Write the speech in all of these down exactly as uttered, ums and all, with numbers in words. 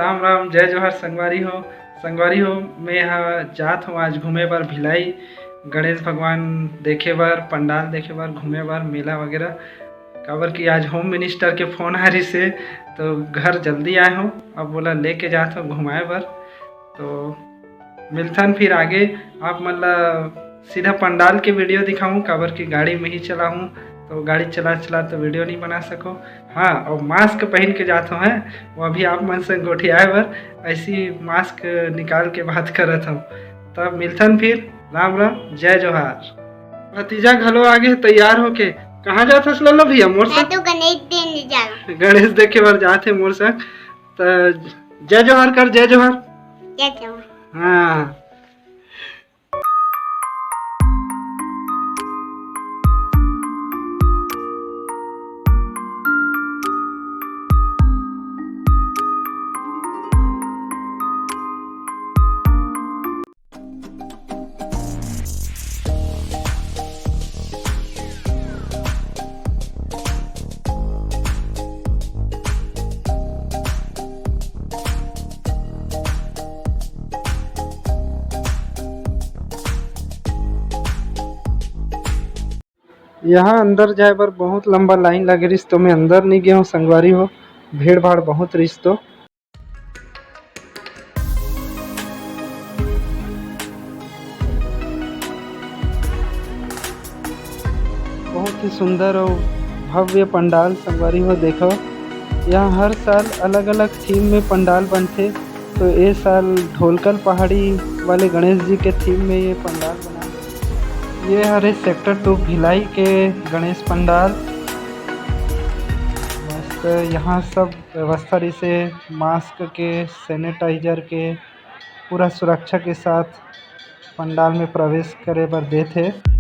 राम राम, जय जोहार संगवारी हो। संगवारी हो, मैं ह जात हूँ आज घूमे बर भिलाई, गणेश भगवान देखे बर, पंडाल देखे बर, घूमे बर, मेला वगैरह। काबर कि आज होम मिनिस्टर के फोन आ रहिस हे, तो घर जल्दी आए हूँ, अब बोला लेके जात हूँ घुमाए बर। तो मिलथन फिर आगे, आप मन ला सीधा पंडाल के वीडियो दिखाऊं, काबर कि गाड़ी में ही चलाऊं, तो गाड़ी चला चला तो वीडियो नहीं बना सको। हाँ, और मास्क पहन के जात हो हैं, वो अभी आप मन से गोठियाए बर ऐसी मास्क निकाल के बात करत हूँ। तब मिलथन फिर, राम राम, जय जोहार। भतीजा घलो आगे तैयार होके, कहाँ जात हस लल्ला भैया मोर मैं संग? तो गणेश देने जा रहा हूँ। गणेश देखे बर जात हे मोर संग। त जय जोहार कर, जय जोहार। जय जोहार। हाँ। यहाँ अंदर जाए बर बहुत लंबा लाइन लगे रिहिस, तो मैं अंदर नहीं गया हूँ संगवारी हो, भीड़ भाड़ बहुत रिहिस। तो बहुत ही सुंदर और भव्य पंडाल संगवारी हो। देखो, यहाँ हर साल अलग-अलग थीम में पंडाल बनथे, तो ए साल ढोलकल पहाड़ी वाले गणेश जी के थीम में ये पंडाल बना। ये हरे सेक्टर टू भिलाई के गणेश पंडाल। मस्त, यहाँ सब व्यवस्था रिहिसे, मास्क के, सैनिटाइजर के, पूरा सुरक्षा के साथ पंडाल में प्रवेश करे बर देथे।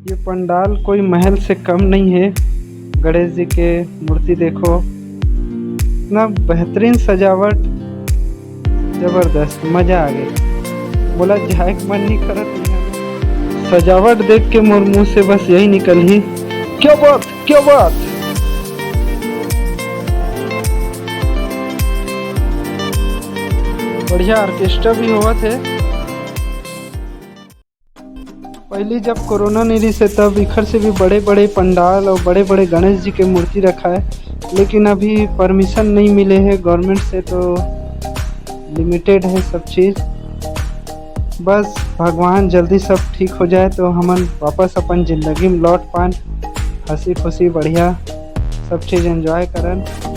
ये पंडाल कोई महल से कम नहीं है। गणेश जी के मूर्ति देखो, इतना बेहतरीन सजावट, जबरदस्त, मजा आ गई। बोला जाए के मन नहीं करत यहाँ। सजावट देख के मोर मुंह से बस यही निकल ही, क्या बात, क्या बात। बढ़िया ऑर्केस्ट्रा भी होवत है। पहली जब कोरोना नहीं रहिस हे, तब इखर से भी बड़े-बड़े पंडाल और बड़े-बड़े गणेश जी के मूर्ति रखाए, लेकिन अभी परमिशन नहीं मिले हे गवर्नमेंट से, तो लिमिटेड है सब चीज़। बस भगवान जल्दी सब ठीक हो जाए, तो हमन वापस अपन जिंदगी में लौट पान, हंसी खुशी बढ़िया सब चीज़ एंजॉय करन।